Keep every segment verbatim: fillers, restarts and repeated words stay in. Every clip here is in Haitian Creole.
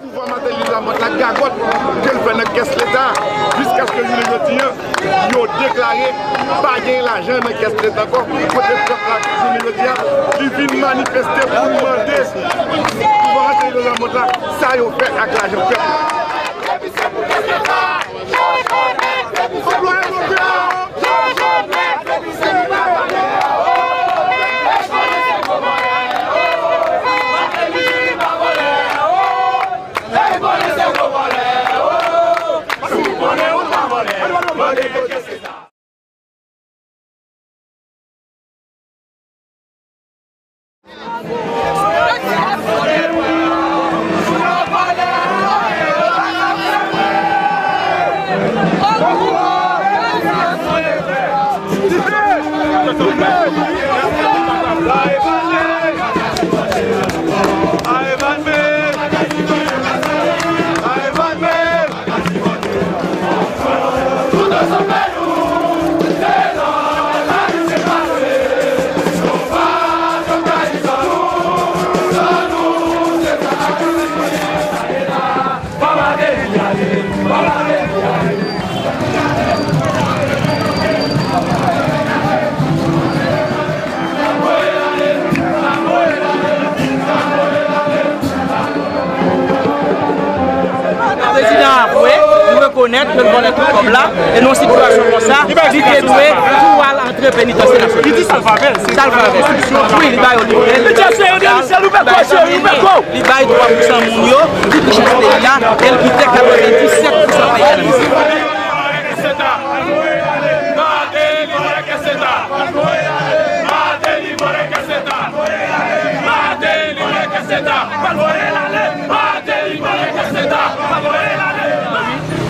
Pouvwa Martelly Lamothe la, gagòt ke l fè nan kès Leta, jiskaske jounen jodi a, yo deklare pa gen lajan nan kès Leta ankò. Kote pèp la, jounen jodi a, li vin manifeste pou l mande pouvwa Martelly Lamothe la, sa yo fè ak lajan pèp la. Prezidan avwe, li rekonèt ke l vòlè tout kòb la, e nan yon sitiyasyon konsa, li te dwe tou al antre penitansye nasyonal. Li di sa l pa fè l, se sa l pa fè l. Wi, li ba yo libète. Li bay twa pousan moun yo tout richès peyi a, e l kite katrevenndisèt pousan peyi a nan men yo.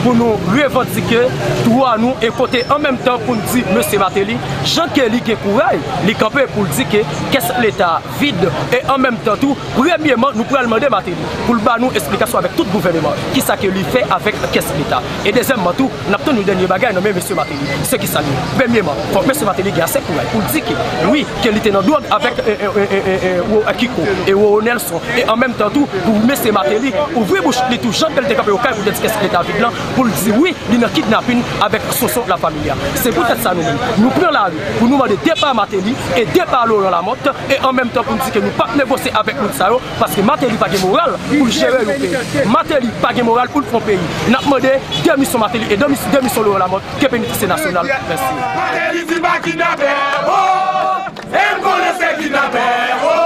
Pou nou revandike dwa nou e kote an menm tan pou n di mesye Martelly, jan ke li gen kouraj, li kanpe pou l di ke kès Leta vid, e an menm tan tou, premyeman, nou pral mande Martelly pou l ba nou esplikasyon avèk tout gouvèneman, kisa ke li fè avèk kès Leta. E dezyèmman tou, n ap tann yon dènye bagay nan men mesye Martelly. Se kisa li ye? Premyeman, fòk mesye Martelly gen ase kouraj pou l di ke, wi, ke li te nan dwòg avèk, e, e, Kiko e Roro Nelson. E an menm tan tou, pou mesye Martelly ouvri bouch li tou, jan ke l te kanpe okay pou l te di kès Leta vid lan, pou l di wi, li nan kidnapin avèk Sonson La Familia. Se poutèt sa nou menm, nou pran lari pou nou mande depa Martelly e depa Laurent Lamothe, e an menm tan pou n di ke nou p ap negosye avèk moun sa yo, paske Martelly pa gen moral pou l jere yon peyi. Martelly pa gen moral pou l fè yon peyi. N ap mande demisyon Martelly e demis-, demisyon Laurent Lamothe, ke penitansye nasyonal. Mèsi. Martelly di pa kidnapè, oh! E m konnen se kidnapè, oh!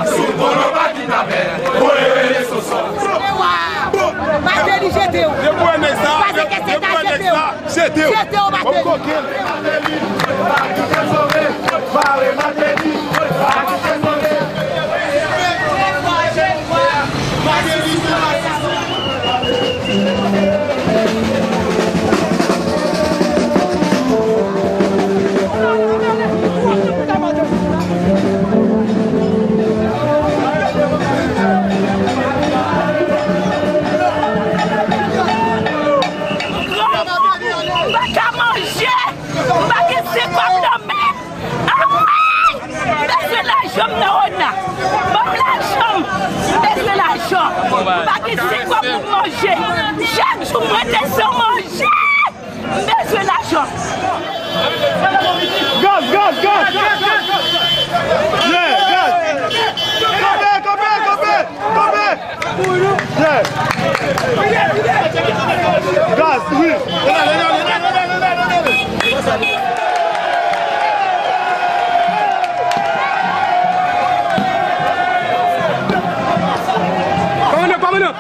Sou kolo pa kidnapè, oh, e rele Sonson. Martelly jete w. Pase kè se ta jete w. Jete w, Martelly. Granmoun, m pa ka manje, m pa gen senk kòb nan men m. Anmwey! M bezwen lajan m nan ona. Ban m lajan m. M bezwen lajan. M pa gen senk kòb pou m manje. Chak jou m rete san manje. M bezwen lajan. Gaz, gaz, gaz! Yeah, gaz! Kanpe, kanpe, kanpe! Kanpe! Yeah! Gaz, wi! Kòmandan, kòmandan!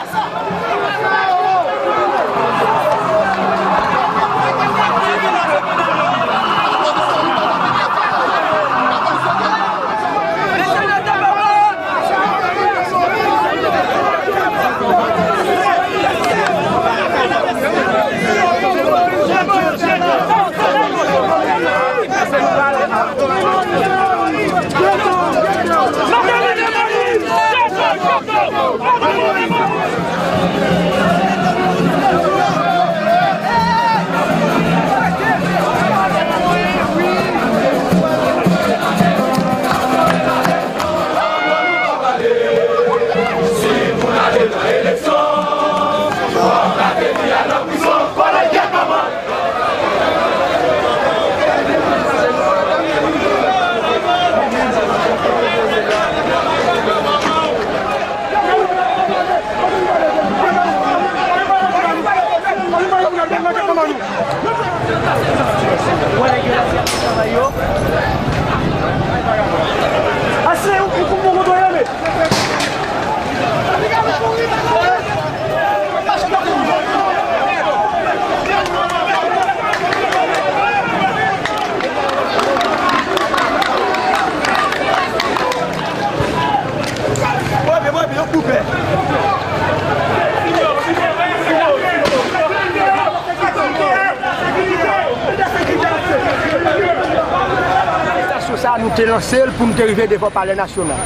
Te lanse l pou n te rive devan Palè Nasyonal.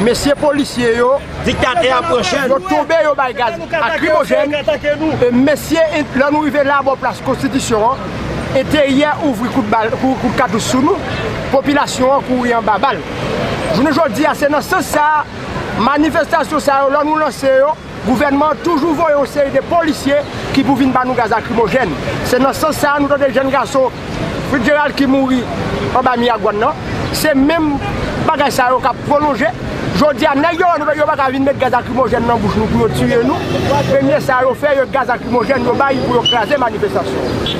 Mesye polisye yo, diktatè a pran chèn, yo tonbe, yo bay gaz lakrimojèn. E mesye, lè nou rive la bò plas Konstitisyon an, enteryè ouvri kout bal, kou- kout katouch sou nou. Popilasyon an kouri anba bal. Jounen jodi a, se nan sans sa a, manifestasyon sa yo, lè nou lanse yo, gouvènman an toujou voye yon seri de polisye ki pou vin ba nou gaz lakrimojèn. Se nan sans sa a, nou tande jèn gason Fitzgerald ki mouri anba Miragwàn nan. Se menm bagay sa yo k ap pwolonje. Jodi a, nèg yo, yo pa ka vin met gaz lakrimojèn nan bouch nou pou yo tiye nou. Premye sa yo fè, yo gaz lakrimojèn yo bay pou yo kraze manifestasyon.